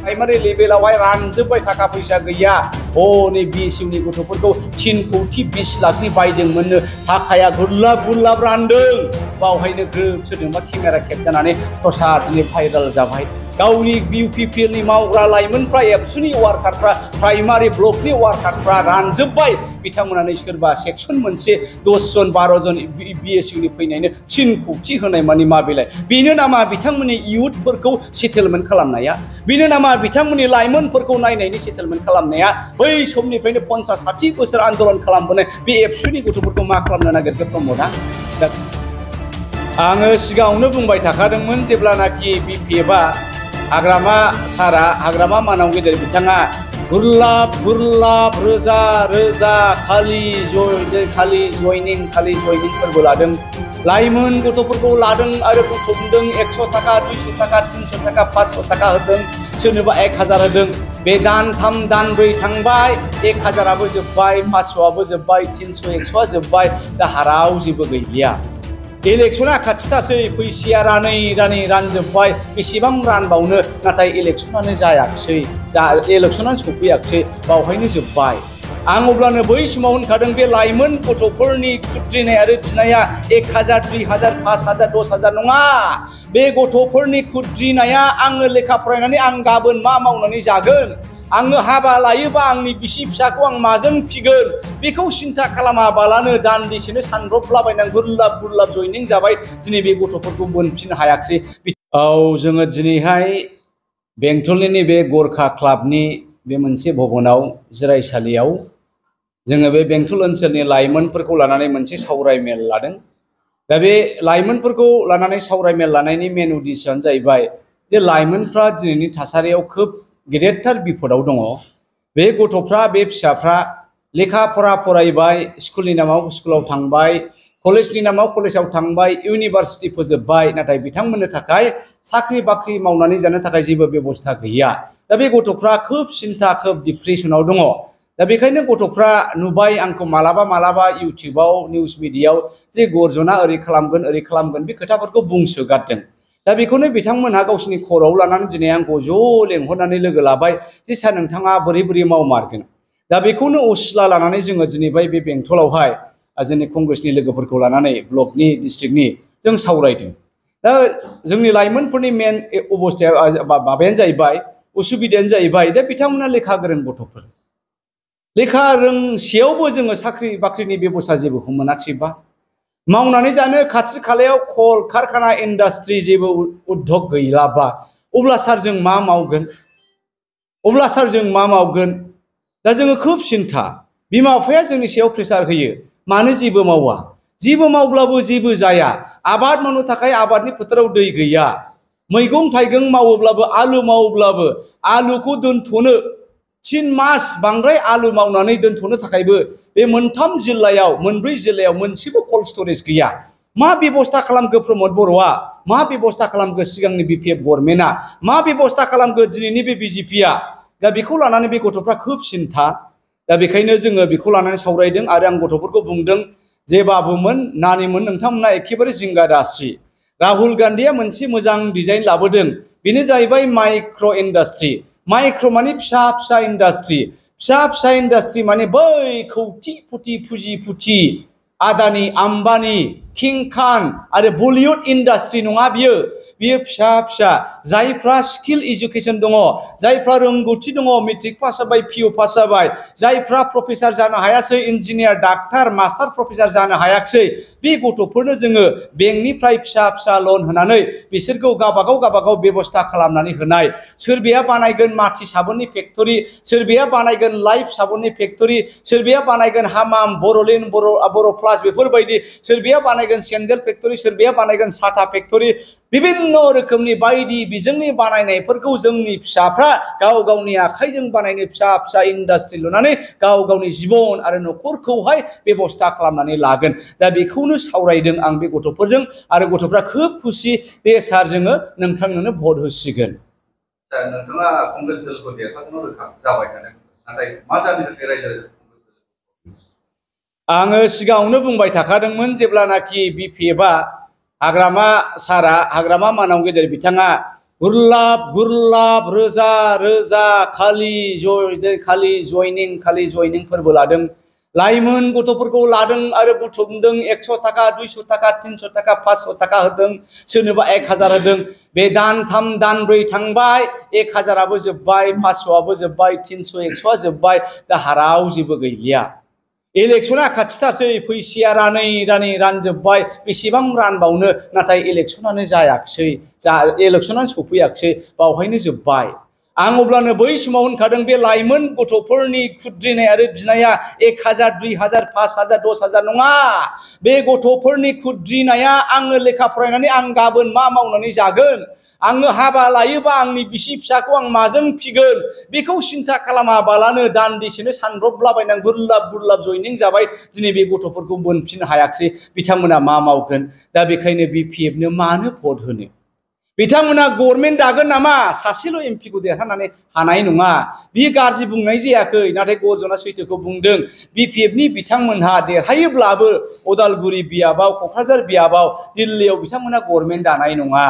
primary लेभेलावहाय रानजोब्बाय थाखा फैसा गैया हनै बिएसइउनि गथ'फोरखौ 3 कौटि 20 लाखनि बायदोंमोननो थाखाया गुरलाब गुरलाब रानदों बावहायनो ग्रोब सोरजोंबा केमेरा खेबजानानै प्रसाद दिनै भाइराल जाबाय गावनि बिउपिपिएलनि मावग्रा लाइमोनफ्रा एबसुनि वार्कारफ्रा प्राइमारि ब्लकनि वार्कारफ्रा रानजोब्बाय बिथांमोनानो सोरबा सेक्सन मोनसे 10 जन 12 जन बिएसइउनि फैनायनो 3 कौटि होनाय मानि मा बेलाय बेनो नामा बिथांमोननि इयुथफोरखौ सेटेलमेन्ट खालामनाया बेनो नामा बिथांमोननि लाइमोनफोरखौ नायनायनि सेटेलमेन्ट खालामनाया बै समनिफ्रायनो 50-60 बोसोर आन्दोलन खालामबोनाय बे एबसुनि गथ'फोरखौ मा खालामनो नागिरखो प्रमदआ आङो सिगाङावनो बुंबाय थाखादोंमोन जेब्लानाखि बिपिएफआ हाग्रामा सारा हाग्रामा मानाव गेदेर बिथाङा गुरलाब गुरलाब रोजा रोजा खालि जयनिंफोरबो लादों लाइमोन गथ'फोरखौ लादों आरो बुथुमदों 100 थाखा 200 थाखा 300 थाखा 500 थाखा होदों सोरनोबा 1000 होदों बे दान 3 दान 4 थांबाय 1000आबो जोब्बाय 500आबो जोब्बाय 300 100आ जोब्बाय दा हाराव जेबो गैलिया इलेक्शना खाथिथारसै फैसाया रानै रानजोब्बाय बेसेबां रानबावनो नाथाय इलेक्शनानो जायाखिसै इलेक्शनानो सफैयाखिसै बावहायनो जोब्बाय आं अब्लानो बै समाव होनखादों बे लाइमोन गथ'फोरनि खुद्रिनाय आरो बिनाया 1000 2000 5000 10000 नङा बे गथ'फोरनि खुद्रिनाया आङो लेखा फरायनानै आं गाबोन मा मावनानै जागोन आङो हाबा लायोबा आंनि बिसि फिसाखौ आं माजों फिगोन बेखौ सिन्था खालामाबालानो दान्दिसेनो सानब्रबलाबायनानै गुरलाब गुरलाब जयनिं जाबाय दिनै बे गथ'फोरखौ मोनफिननो हायाखिसै जोङो दिनैहाय बेंटलनि बे गरखा क्लाबनि बे मोनसे भबनाव जिरायसालियाव जोङो बे बेंटल ओनसोलनि लाइमोनफोरखौ लानानै मोनसे सावरायमेल लादों दा बे लाइमोनफोरखौ लानानै सावरायमेल लानायनि मेन उद्देश्यआनो जाहैबाय जे लाइमोनफ्रा दिनैनि थासारियाव खोब गेदेरथार बिपदाव दङ बे गथ'फ्रा बे फिसाफ्रा लेखा फरा फरायबाय स्कुलनि नामाव स्कुलाव थांबाय कलेजनि नामाव कलेजाव थांबाय इउनिभार्सिटि फोजोबबाय नाथाय बिथांमोननो थाखाय साख्रि बाख्रि मावनानै जानो थाखाय जेबो बेबस्था गैया दा बे गथ'फ्रा खोब सिन्था खोब डिप्रेसनाव दङ दा बेखायनो गथ'फ्रा नुबाय आंखौ मालाबा इउटिउबाव निउस मिडियायाव जे गर्जना ओरै खालामगोन बे खोथाफोरखौ बुंसोगारदों दा बेखौनो बिथांमोनहा गावसिनि खर'आव लानानै दिनै आंखौ ज' लेंहरनानै लोगो लाबाय जे सार नोंथाङा बोरै मावमारगोन दा बेखौनो असिला लानानै जोङो दिनै बे बेंटलावहाय जोंनि कंग्रेसनि लोगोफोरखौ लानानै ब्लकनि डिस्ट्रिक्टनि जों सावरायदों दा जोंनि लाइमोनफोरनि मेन अबस्थाया माबायानो जाहैबाय उसुबिदायानो जाहैबाय दा बिथांमोना लेखा गोरों गथ'फोर लेखा रोंसेयावबो जोङो साख्रि बाख्रिनि बेबस्था जेबोखौ मोनाखिसैबा मावनानै जानो खाथि खालायाव कल कारखाना इन्डास्ट्रि जेबो उद्योग गैलाबा अब्ला सार जों मा मावगोन दा जोङो खोब सिन्था बिमा बिफाया जोंनि सायाव प्रेसार होयो मानो जेबो मावा जेबो मावब्लाबो जेबो जाया आबाद मावनो थाखाय आबादनि फोथाराव दै गैया मैगं थाइगं मावोब्लाबो आलु मावोब्लाबो आलुखौ दोनथ'नो 3 मास बांद्राय आलु मावनानै दोनथ'नो थाखायबो बे मोनथाम जिल्लायाव मोनब्रै जिल्लायाव मोनसेबो कल्ड स्टरेज गैया मा बेबस्था खालामखो प्रमद बर'आ मा बेबस्था खालामखो सिगांनि बिपिएफ गभर्नमेन्टआ मा बेबस्था खालामखो दिनैनि बे बिजेपिआ दा बेखौ लानानै बे गथ'फ्रा खोब सिन्था दा बेखायनो जोङो बेखौ लानानै सावरायदों आरो आं गथ'फोरखौ बुंदों जे बाबुमोन नानिमोन नोंथांमोना एखेबारे जिंगा दासि राहुल गान्धीया मोनसे मोजां डिजाइन लाबोदों बेनो जाहैबाय माइक्र' इन्डास्ट्रि माइक्र' माने फिसा इन्डास्ट्रि माने बै कौटिपति पुजिपुति आदानि आम्बानि किं खान आरो बलिउड इन्डास्ट्रि नङा बियो फिसा जायफ्रा स्किल एजुकेशन दङ जायफ्रा रोंगौथि दङ मेट्रिक पास जाबाय पिइउ पास जाबाय जायफ्रा प्रफेसार जानो हायासै इन्जिनियार डाक्टार मास्टार प्रफेसार जानो हायाखिसै बे गथ'फोरनो जोङो बेंकनिफ्राय फिसा लन होनानै बिसोरखौ गावबागाव बेबस्था खालामनानै होनाय सोरबाया बानायगोन माथि साबोननि फेक्टरि सोरबाया बानायगोन लाइफ साबोननि फेक्टरि सोरबाया बानायगोन हामाम बर'लिन बर' प्लास बेफोरबायदि सोरबाया बानायगोन सेन्देल फेक्टरि सोरबाया बानायगोन साथा फेक्टरि विभिन्न रोखोमनि बायदि बिजोंनि बानायनायफोरखौ जोंनि फिसाफ्रा गावनि आखाइजों बानायनो फिसा इन्डास्ट्रि लुनानै गावनि जिबन आरो न'खरखौहाय बेबस्था खालामनानै लागोन दा बेखौनो सावरायदों आं बे गथ'फोरजों आरो गथ'फ्रा खोब खुसि दे सार जोङो नोंथांनोनो भट होसिगोन नोंथाङा कंग्रेस दलखौ देरहागोन रोखा जाबाय थादों नाथाय मा जानो थाखाय रायजो आङो सिगाङावनो बुंबाय थाखादोंमोन जेब्लानाखि बिपिएफआ हाग्रामा सारा हाग्रामा मानाव गेदेर बिथाङा गुरलाब रोजा रोजा खालि जयनिं फोरबो लादों लाइमोन गथ'फोरखौ लादों आरो बुथुमदों 100 थाखा 200 थाखा 300 थाखा 500 थाखा होदों सोरनोबा 1000 होदों बे दान 3 दान 4 थांबाय 1000आबो जोब्बाय 500आबो जोब्बाय 300 100आ जोब्बाय दा हाराव जेबो गैलिया इलेक्शना खाथिथारसै फैसाया रानै रानजोब्बाय बेसेबां रानबावनो नाथाय इलेक्शनानो जायाखिसै इलेक्शनानो सफैयाखिसै बावहायनो जोब्बाय आं अब्लानो बै समाव होनखादों बे लाइमोन गथ'फोरनि खुद्रिनाय आरो बिनाया 1000 2000 5000 10000 नङा बे गथ'फोरनि खुद्रिनाया आङो लेखा फरायनानै आं गाबोन मा मावनानै जागोन आङो हाबा लायोबा आंनि बिसि फिसाखौ आं माजों फिगोन बेखौ सिन्था खालामाबालानो दान्दिसेनो सानब्रबलाबायनानै गुरलाब जयनिं जाबाय दिनै बे गथ'फोरखौ मोनफिननो हायाखिसै बिथांमोना मा मावगोन दा बेखायनो BPF नो मानो भट होनो बिथांमोना गभर्नमेन्ट दागोन नामा सासेल' एमपिखौ देरहानानै हानाय नङा बियो गाज्रि बुंनाय जायाखै नाथाय गर्जना सैथोखौ बुंदों BPF नि बिथांमोनहा देरहायोब्लाबो उदालगुरि बियाबाव क'क्राझार बियाबाव दिल्लीयाव बिथांमोना गभर्नमेन्ट दानाय नङा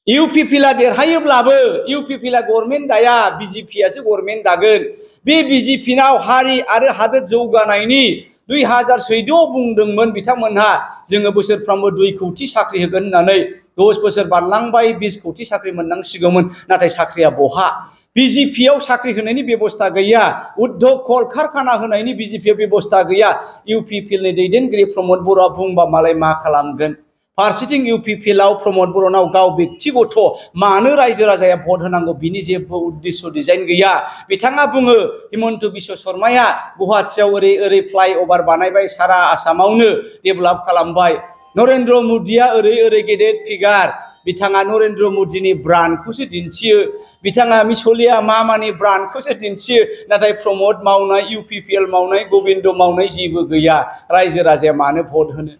UPPला देरहायोब्लाबो UPPला गभर्नमेन्ट दाया BJPयासो गभर्नमेन्ट दागोन बे BJPनाव हारि आरो हादोर जौगानायनि 2014 बुंदोंमोन बिथांमोनहा जोङो बोसोरफ्रोमबो 2 कोटी साख्रि होगोन होननानै 10 बोसोर बारलांबाय 20 कोटी साख्रि मोननांसिगौमोन नाथाय साख्रिया बहा BJPयाव साख्रि होनायनि बेबस्था गैया उद्योग कल कारखाना होनायनि BJPयाव बेबस्था गैया UPPनि दैदेनगिरि प्रमद बर'आ बुंबा मालाय मा खालामगोन फारसेथिं UPPआव प्रमद बर'नाव गाव व्यक्तिगत मानो रायजो राजाया भट होनांगौ बिनि जेबो उद्देश्य डिजाइन गैया बिथाङा बुङो हिमन्त बिश्व शर्माया गुवाहाटीआव ओरै फ्लाइओभार बानायबाय सारा आसामावनो डेभेलप खालामबाय नरेन्द्र मोदीया ओरै गेदेर फिगार बिथाङा नरेन्द्र मोदीनि ब्रान्डखौसो दिन्थियो बिथाङा मिसलिया मामानि ब्रान्डखौसो दिन्थियो नाथाय प्रमद मावनाय UPPL मावनाय गोविन्द मावनाय जेबो गैया रायजो राजाया मानो भट होनो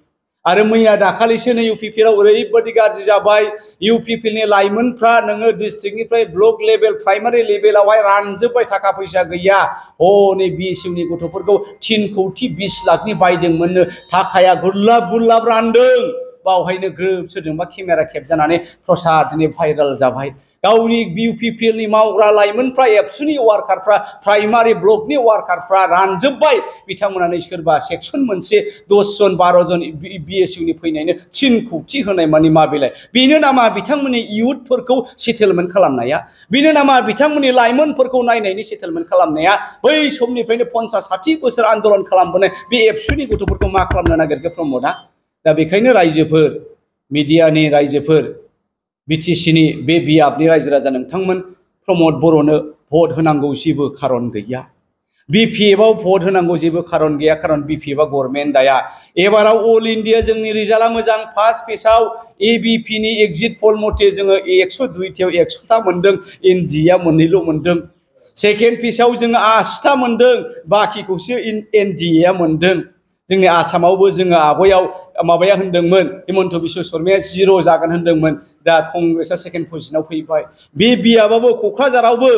आरो मैया दाखालिसो नै UPPआव ओरैबायदि गाज्रि जाबाय UPPनि लाइमोनफ्रा नोङो डिस्ट्रिक्टनिफ्राय ब्लक लेभेल प्राइमारि लेभेलावहाय रानजोब्बाय थाखा फैसा गैया नै BSUनि गथ'फोरखौ 3 कोटी 20 लाखनि बायदोंमोननो थाखाया गुरलाब रानदों बावहायनो ग्रोब सोरजोंबा केमेरा खेबजानानै प्रसादनि भाइराल जाबाय गावनि UPPनि मावग्रा लाइमोनफ्रा एबसुनि वार्कारफ्रा प्राइमारि ब्लकनि वार्कारफ्रा रानजोब्बाय बिथांमोनानो सोरबा सेक्सन मोनसे 10 जन 12 जन BSUनि फैनायनो 3 कोटी होनाय मानि मा बेलाय बेनो नामा बिथांमोननि इयुथफोरखौ सेटेलमेन्ट खालामनाया बेनो नामा बिथांमोननि लाइमोनफोरखौ नायनायनि सेटेलमेन्ट खालामनाया बै समनिफ्रायनो 50-60 बोसोर आन्दोलन खालामबोनाय बे एबसुनि गथ'फोरखौ मा खालामनो नागिरखो प्रमदआ दा बेखायनो रायजोफोर मिडियानि रायजोफोर BTCनि बे बियाबनि रायजो राजा नोंथांमोन प्रमद बर'नो भट होनांगौ जेबो खारन गैया BPFआव भट होनांगौ जेबो खारन गैया खारन BPFआ गभर्नमेन्ट दाया एबाराव अल इन्डिया जोंनि रिजाल्टआ मोजां फार्स्ट फेजआव ABPनि एग्जिट पल मथे जोङो 102थायाव 100था मोनदों NDA मोननैल' मोनदों सेकेन्ड फेजआव जोङो 80था मोनदों बाखिखौसो NDA मोनदों जोंनि आसामावबो जोङो आगयाव माबाया होनदोंमोन हिमन्त बिश्व शर्माया 0 जागोन होनदोंमोन दा कंग्रेसआ सेकेन्ड पजिशनाव फैबाय बे बियाबाबो क'क्राझारावबो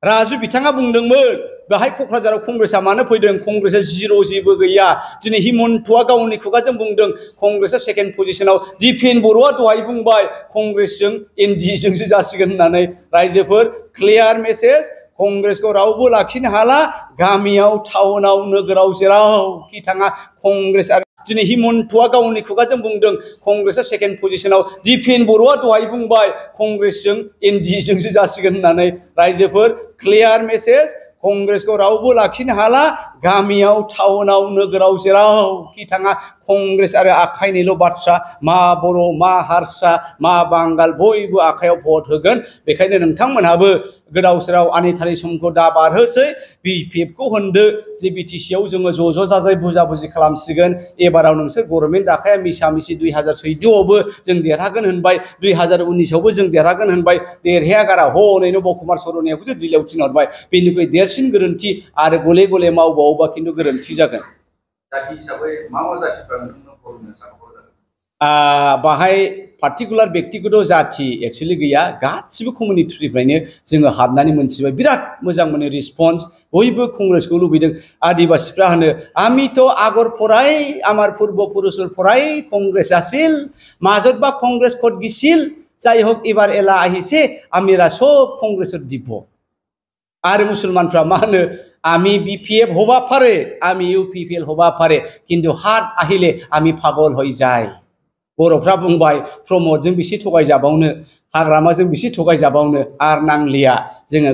राजु बिथाङा बुंदोंमोन बेहाय क'क्राझाराव कंग्रेसआ मानो फैदों कंग्रेसआ 0 जेबो गैया दिनै हिमन्तआ गावनि खुगाजों बुंदों कंग्रेसआ सेकेन्ड पजिशनाव दिपेन बर'आ दहाय बुंबाय कंग्रेसजों NDAजोंसो जासिगोन होननानै रायजोफोर क्लियार मेसेज कंग्रेसखौ रावबो लाखिनो हाला गामियाव टाउनाव नोगोराव जेरावखि थाङा कंग्रेस आरो दिनै हिमन्तआ गावनि खुगाजों बुंदों कंग्रेसआ सेकेन्ड पजिशनाव दिपेन बर'आ दहाय बुंबाय कंग्रेसजों NDAजोंसो जासिगोन होननानै रायजोफोर क्लियार मेसेज कंग्रेसखौ रावबो लाखिनो हाला गामियाव टाउनाव नोगोराव जेरावखि थाङा कंग्रेस आरो आखाइनिल' बाथ्रा मा बर' मा हारसा मा बांगाल बयबो आखायाव भट होगोन बेखायनो नोंथांमोनहाबो गोदाव सोराव आनिथानि समखौ दा बारहोसै BPFखौ होनदो जे BTCआव जोङो ज' जाजाय बुजा बुजि खालामसिगोन एबाराव नोंसोर गभर्नमेन्ट दाखाया मिसा मिसि 2014आवबो जों देरहागोन होनबाय 2019आवबो जों देरहागोन होनबाय देरहाया गारा हनैनो बकुमार सर'नियाखौसो दिल्लीयाव थिनहरबाय बेनिफ्राय देरसिन गोरोन्थि आरो गले गले मावबावोबा खिन्थु गोरोन्थि जागोन जाथि हिसाबै मा जाथिफ्रा नोंथांनो बर'नो सापर्ट जागोन बाहाय पार्टिकुलार व्यक्तिगत जाथि एक्चुअली गैया गासिबो कमिउनिटिनिफ्रायनो जोङो हाबनानै मोनथिबाय बिराद मोजां मोनो रिसपन्स बयबो कंग्रेसखौ लुबैदों आदिबासिफ्रा होनो आमी तो आगर पराय आमार पूर्वपुरुषर पराय कंग्रेस आसिल মাজত বা কংগ্রেস কত গিছিল যাই হোক এবার এলা আহিছে আমিরা সব কংগ্রেসের দিব আর মুসলমানफ्रा मा होनो আমি বিপিএফ হবা পারে আমি ইউপিপিএল হবা পারে কিন্তু হাত আহিলে আমি পাগল হই যায় बर'फ्रा बुंबाय प्रमोदजों बिसि थगायजाबावनो हाग्रामाजों बिसि थगायजाबावनो आर नांलिया जोङो